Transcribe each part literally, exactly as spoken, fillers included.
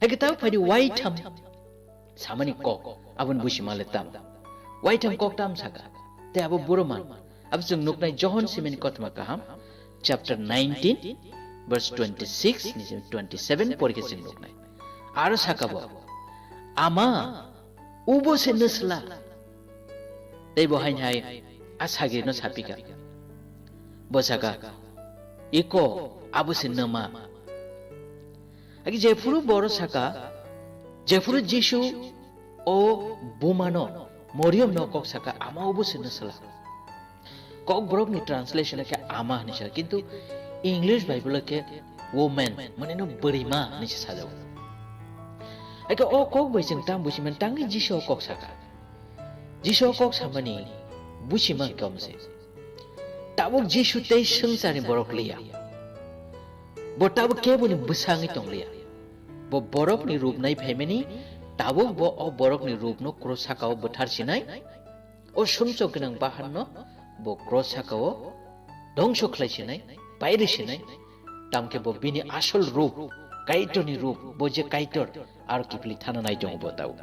Eke tamo phaidi waitham samani kok, aboni busi male tamo. Waitham kok tam saka, te abo buro man. Abo chwng nuknai Johon simini kothoma kaham, chapter nineteen, verse twenty-six ni twenty-seven porikhe chwng nuknai. Aro saka bo, "Ama, ubo se nwsla." Tei bo haini hai a sagirino sapika. Bo saka, "Iko, abo se nwma." Agi jephuru boro saka, jephuru Jisu o bumano, Moriamno kok saka, "Ama, ubo se nwsla." Kokborokni translation khe ama hinwi sa, kintu English Bible khe woman, mane no bwrwima hinwi se sajao. Eke o kok bai chwng tam busi man tangwi Jisu o kok saka. Jisu o kok samani busi man khe omo se. Tabuk Jisu tei swngcharni borok liya. Bo tabuk keboni bwsangwi tong liya. Bo borokni rup nai phaimani, tabuk bo o borokni rupno kros sakao bwthar sinai, o sumsok gwnang bahanno bo kros sakao dongso khlai sinai, pairi sinai, tamkhe bo bini asol rup, Kaitorni rup, bo je Kaitor, aro kiphilwi thana nai tongo bo tabuk.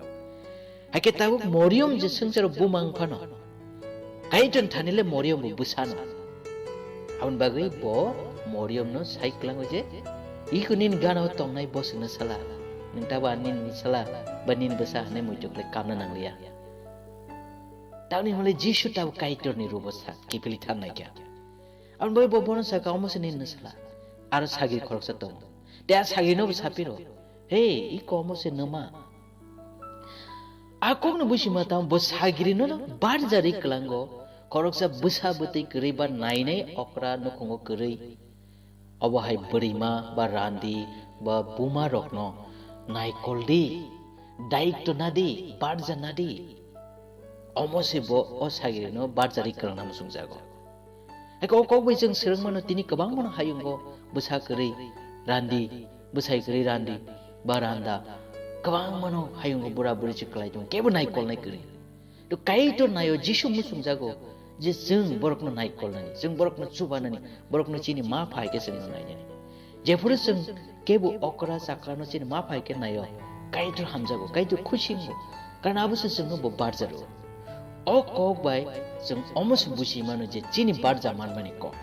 Hakhe tabuk Moriam je swngcharo buma wng phano, Kaitorni thani le Moriam bo bwsano. Aboni bagwi bo Moriamno sai kwlango je, "Iko nini gana o tongnai bosongno sala, nwng tabuk ani nini sala ba nini bwsa hinwi muitu khlai kamna nangliya." Tamni hwnle Jisu tabuk Kaitorni rubo sa kiphilwi thangnai kha. Aboni bagwi bo bono saka, "Omo se nini nwsla." Aro sagri khoroksa tongo. Tei a sagrino bo sapiro, "He, iko omo se nwma." A kokno busi ma tamo bo sagirino no barjari kwlango, khoroksa bwsa bwtwi kwrwi ba nainai okra nukhungo kwrwi. Obo hai bwrwima ba randi ba buma rokno naikol di, daityo nadi, barja nadi. Omo se bo o sagirino barjari kwlangna muchungjago. Eko o kok bai chwng swrwngmano tini kwbangmano hayungo bwsa kwrwi randi, bwsai kwrwi randi, ba randa. Kwbangmano hayungo bura buri se kwlai tongo, kebo naikolnai kwrwi. To Kaitor naio Jisu muchungjago je chwng borokno naikolnani, chwng borokno chubanani, borokno chini ma phai khe chwngno nainani. Jephuru chwng kebo okra chakrano chini ma phai khe naio, Kaitor hamjago, Kaitor khusi wngo. Karon abo se chwngno bo barjaro. O kok bai chwng omo se buji mano je chini barja manmani kok.